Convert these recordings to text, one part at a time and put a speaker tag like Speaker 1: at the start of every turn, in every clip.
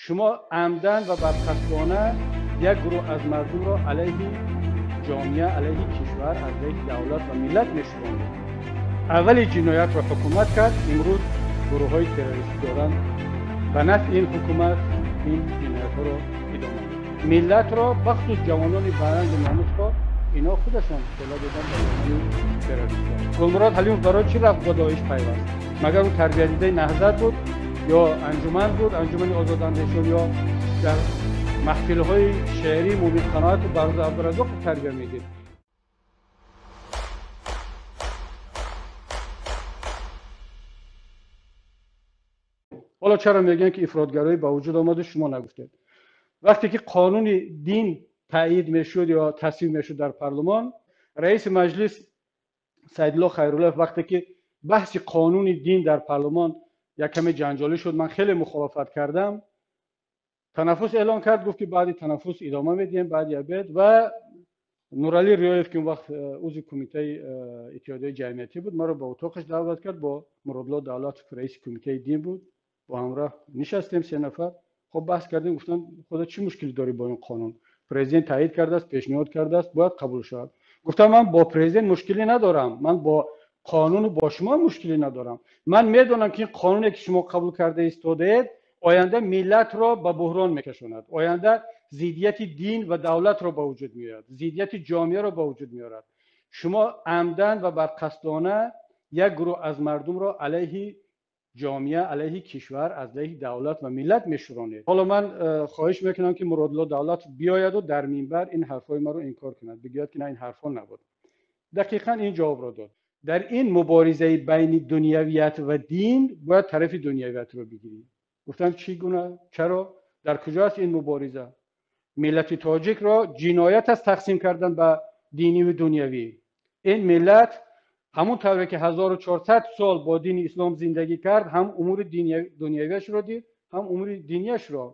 Speaker 1: Шумо амдан ва барқасдона як гурӯҳ аз мардумро алайҳи ҷомеа, алайҳи кишвар, алайҳи давлат ва миллат мешӯронед. Аввали ҷиноятро ҳукумат кард, имрӯз гурӯҳҳои террористӣ доранд ба нафъи ин ҳукумат ин ҷиноятҳоро идома медиҳанд. Миллатро, бахусус ҷавонони баранги номусро инҳо худашон тела доданд ба домани террористҳо. Гулмурод Ҳалимов барои чӣ рафт бо Доиш пайваст? Магар ӯ тарбиятдидаи Наҳзат буд ё анҷуман буд, анҷумани озодандешон, ё дар маҳфилҳои шеърӣ Мумин Қаноату Барзу Абдуразоқов тарбия медид? Ҳоло чаро мегӯянд, ки ифротгароӣ ба вуҷуд омаду шумо нагуфтед? Вақте ки қонуни дин таъйид мешуд ё тасвиб мешуд дар парлумон, раиси маҷлис Саидулло Хайруллоев вақте ки баҳси қонуни дин дар парлумон як каме ҷанҷолӣ шуд, ман хеле мухолифат кардам, танаффус эълон кард, гуфт ки баъди танаффус идома медиҳем, баъди обед. Ва Нуралӣ Риёев, ки он вақт узви кумитаи иттиҳодияи ҷамъиятӣ буд, маро ба утоқаш даъват кард, бо Муродло Давлатов, раиси кумитаи дин буд, бо ҳамроҳ нишастем се нафар. Хоб баҳс кардем, гуфтанд худо чӣ мушкиле дорӣ бо ин қонун? Президент таъйид кардааст, пешниҳод кардааст, бояд қабул шавад. Гуфтам ман бо президент мушкиле надорам, ман бо қонуну бо шумо мушкиле надорам. Ман медонам, ки ин қонуне ки шумо қабул карда истодаед, оянда миллатро ба буҳрон мекашонад, оянда зиддияти дин ва давлатро ба вуҷуд меорад, зиддияти ҷомеаро ба вуҷуд меорад. Шумо амдан ва барқасдона як гурӯҳ аз мардумро алайҳи ҷомеа, алайҳи кишвар, алайҳи давлат ва миллат мешӯронед. Ҳоло ман хоҳиш мекунам, ки Муродло Давлатов биёяду дар минбар ин ҳарфҳои маро инкор кунад, бигӯяд ки на, ин ҳарфҳо набуд. Дақиқан ин ҷавобро дод. Дар ин муборизаи байни дунявият ва дин бояд тарафи дунявиятро бигирӣ. Гуфтам чӣ гуна? Чаро? Дар куҷо аст ин мубориза? Миллати тоҷикро ҷиноят аст тақсим кардан ба динӣ ва дунявӣ. Ин миллат ҳамон тавре ки 1400 сол бо дини ислом зиндагӣ кард, ҳам умури дунявиашро дид, ҳам умури диниашро.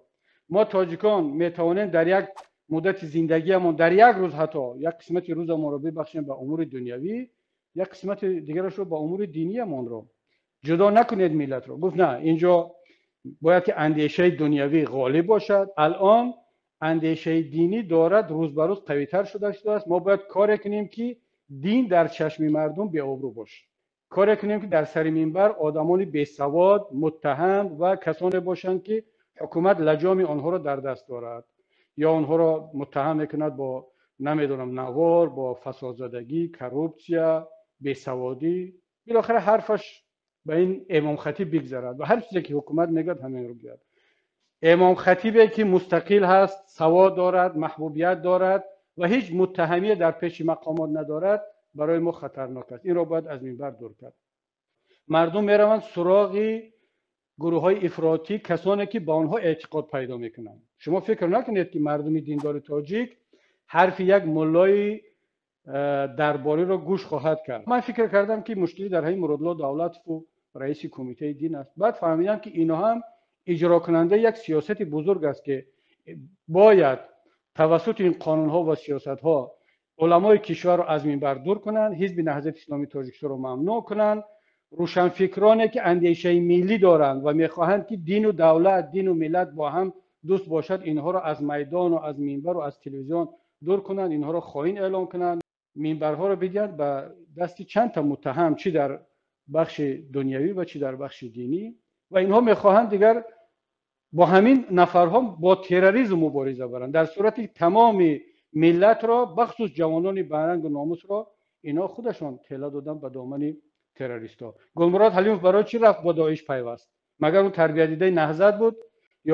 Speaker 1: Мо тоҷикон метавонем дар як муддати зиндагиамон, дар як рӯз ҳатто як қисмати рӯзамонро бибахшем ба умури дунявӣ, як қисмати дигарашро ба умури диниамонро. Ҷудо накунед миллатро. Гуфт на, инҷо бояд ки андешаи дунявӣ ғолиб бошад. Алон андешаи динӣ дорад рӯз ба рӯз қавитар шуда истодааст. Мо бояд коре кунем, ки дин дар чашми мардум беобрӯ бошад. Коре кунем, ки дар сари минбар одамони бесавод, муттаҳам ва касоне бошанд, ки ҳукумат лаҷоми онҳоро дар даст дорад ё онҳоро муттаҳам мекунад бо намедонам навор, бо фасодзадагӣ, коррупсия, бесаводӣ. Билохира ҳарфаш ба ин имомхатиб бигзарад ва ҳар чизе ки ҳукумат мегӯяд ҳаминро гӯяд. Имомхатибе ки мустақил ҳаст, савод дорад, маҳбубият дорад ва ҳеҷ муттаҳамие дар пеши мақомот надорад, барои мо хатарнок аст. Инро бояд аз минбар дур кард. Мардум мераванд суроғи гурӯҳҳои ифротӣ, касоне ки ба онҳо эътиқод пайдо мекунанд. Шумо фикр накунед, ки мардуми диндори тоҷик ҳарфи як муллои дарбориро гӯш хоҳад кард. Ман фикр кардам, ки мушкилӣ дар ҳамин Муродло Давлатову раиси кумитаи дин аст. Баъд фаҳмидам, ки инҳо ҳам иҷрокунандаи як сиёсати бузург аст, ки бояд тавассути ин қонунҳо ва сиёсатҳо уламои кишварро аз минбар дур кунанд, ҳизби Наҳзати Исломии Тоҷикистонро мамнӯъ кунанд, рӯшанфикроне ки андешаи миллӣ доранд ва мехоҳанд, ки дину давлат, дину миллат бо ҳам дӯст бошад, инҳоро аз майдону аз минбару аз телевизион дур кунанд, инҳоро хоин эълон кунанд, минбарҳоро бидиҳанд ба дасти чанд та муттаҳам, чӣ дар бахши дунявӣ ва чӣ дар бахши динӣ. Ва инҳо мехоҳанд дигар бо ҳамин нафарҳо бо терроризм мубориза баранд, дар сурати тамоми миллатро, бахусус ҷавонони барангу номусро инҳо худашон тела доданд ба домани террористҳо. Гулмурод Ҳалимов барои чӣ рафт бо Доиш пайваст? Магар ӯ тарбиятдидаи Наҳзат буд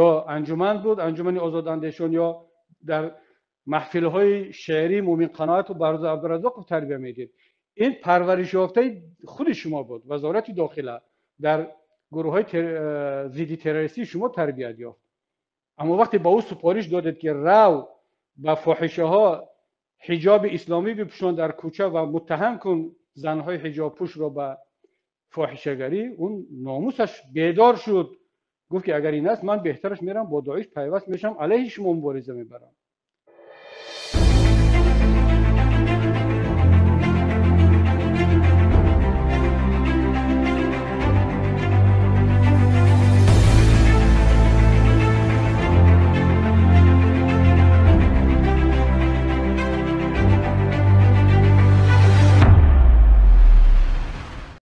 Speaker 1: ё анҷуман буд, анҷумани озодандешон, ё дар маҳфилҳои шеърӣ Мумин Қаноату Барзу Абдуразоқов тарбия медид? Ин парваришёфтаи худи шумо буд. Вазорати дохила дар гурӯҳҳои зидди террористии шумо тарбият ёфт. Аммо вақте ба ӯ супориш додед, ки рав ба фоҳишаҳо ҳиҷоби исломӣ бипӯшон дар кӯча ва муттаҳам кун занҳои ҳиҷобпӯшро ба фоҳишагарӣ, он номусаш бедор шуд, гуфт ки агар ин аст, ман беҳтараш мерам бо Доиш пайваст мешавам, алайҳи шумо мубориза мебарам.